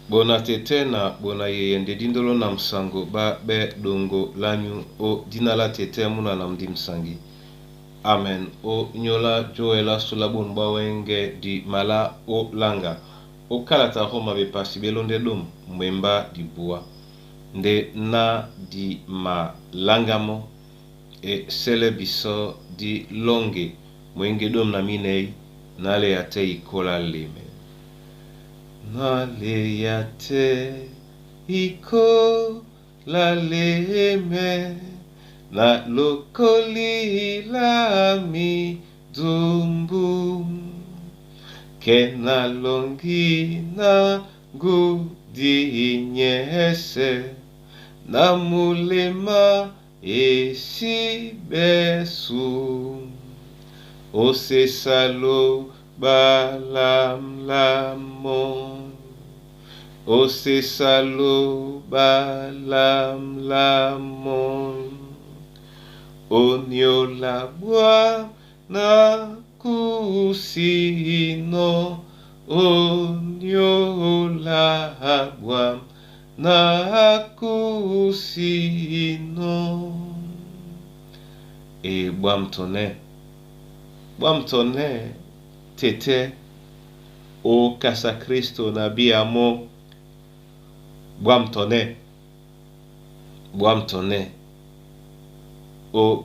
Bona tete na bona yeye nde dindolo na musango ba be dongo lanyu o dina la tete muna na mudimusangi. Amen. O nyola joela sula bunu bwa wenge di mala o langa o kalata Roma bepasi belonde domu mwemba dibua nde na di malangamo e sele biso di longe mwenge domu na minei na leya te ikola leme. Na leya te ikola leme na lokoli lami dumbu ke na longi na ngudi nyese na mulema esi besu osesalo balamlamo osesalo balamlamo oniola bwa na kusino oniola bwa na kusino. E bwamtone bwamtone tete o kasa Kristo na biamo bwamtone bwamtone o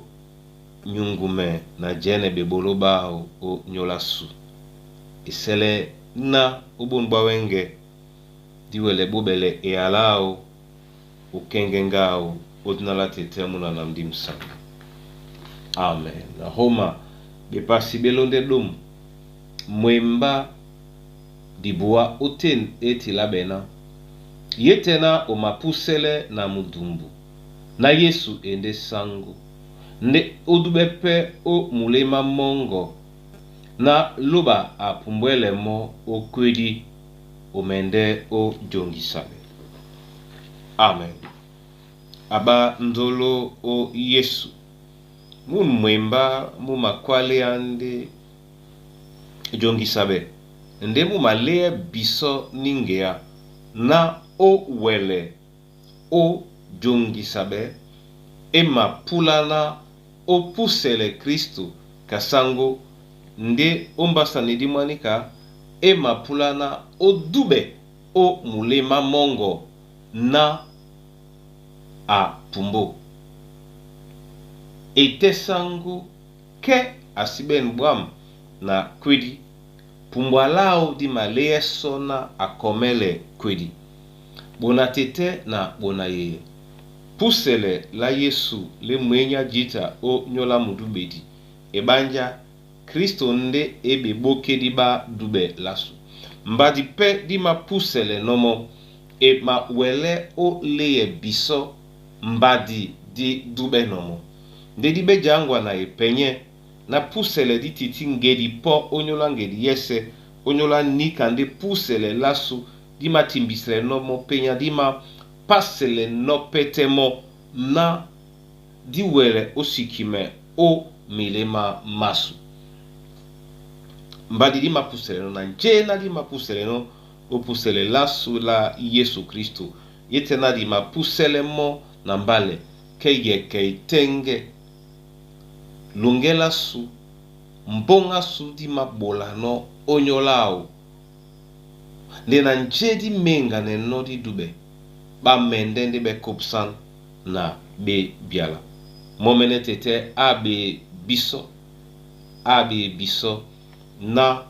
nyungume na jene bebolo bao o nyola su esele na obonu bwa wenge diwele bobele eyalao okenge ngao odinala tete muna na mdimusango. Amen. Na Roma bepasi belonde domu mwemba dibua oten etila bena ye tena omapusele na mudumbu na Yesu ende sango nde odube pe o mulema mongo na loba apumbwele mo okwedi omende o jongisabe. Amen. Aba ndolo o Yesu munu mwemba mu makwale ande jongisabe nde mu malea biso ningea na o wele o jongisabe e mapulana o pusele Kristo kasango nde ombasani dimwanika e mapulana o dube o mulema mongo na apumbo ete sango ke asiben bwam na kwedi pumbwa lao di malea sona akomele kwedi bona tete na bona yeye pusele la Yesu le mwenya jita o nyola mudubedi ebanja Kristo nde ebe bokedi ba dube lasu mbadi pe di mapusele nomo e ma wele o leye biso mbadi di dube nomo nde di bejangwa na epenye na pusele di titi ngedi po onyola ngedi yese onyola nika nde pusele lasu di matimbisele nomo penya di ma pasele no petemo na di wele osikime o milema masu mbadi di mapusele no na nje na di mapusele no o pusele lasu la Yesu Kristo ye tena di mapusele mo na mbale ke ye ke itenge lungela su mbonga su di mabola no onyolao nde na nje di menga ne no di dube ba mende nde be kopsan na be biala momene tete abe biso abe biso na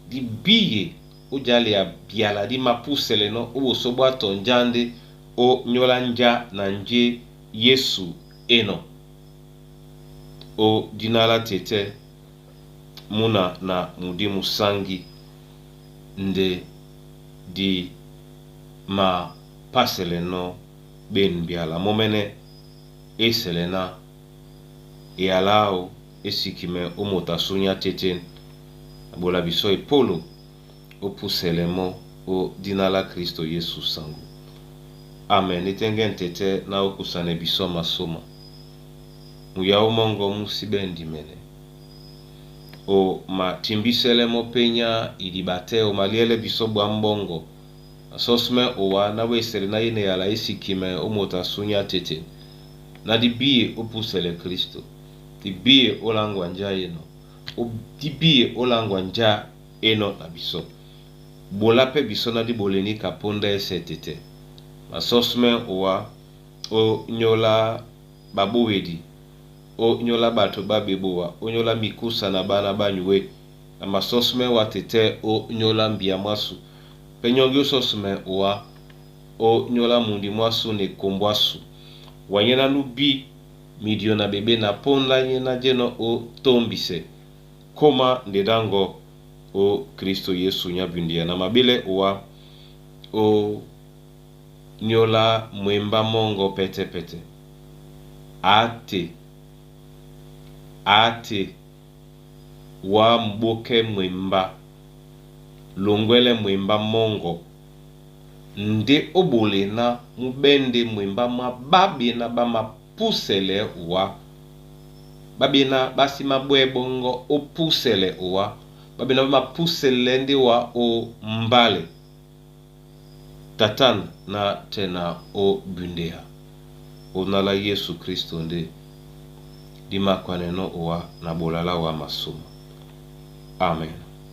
di biye ojali ya biala di mapusele no oboso bwa tonjande o nyola nja na nje Yesu eno o dinala tete muna na mudi musangi nde di ma pasele no ben biala momene esele na eyalao esikime omota sunya tete abola biso epolo opusele mo o dinala Kristo Yesu sango. Amen. Etenge ntete na okusane biso masoma muyao mongo musibe ndimene o matimbisele mo penya idibate o maliele biso bwa mbongo Masɔsumɛ owa na wesele na yene yala esikimɛ o moto asunya tete na dibiye opusele Kristo dibiye olangwa nja eno dibiye olangwa nja eno na biso bola mpe biso na diboleni kaponda ese tete masɔsumɛ owa o nyola babowedi o nyola bato babebowa o nyola mikusa na bana banyuwe na masɔsumɛ wa tete o nyola mbia mwasu mpe nyongi osɔsumɛ owa o nyola mundi mwasu na ekombwasu wanyena nubi midio na bebe na ponda ye na djeno o tombise koma ndedango o Kristo Yesu nya bundia na mabele owa o nyola mwemba mongo pete pete ate ate wa mboke mwemba longwele mwemba mongo nde obolena mubende mwemba mwa babena bamapusele wa babena basi mabwe bongo opusele wa babena bamapusele nde wa o mbale tatan na tena o bundea onala Yesu Kristo nde dimakwaneno owa na bolala wa masuma. Amen.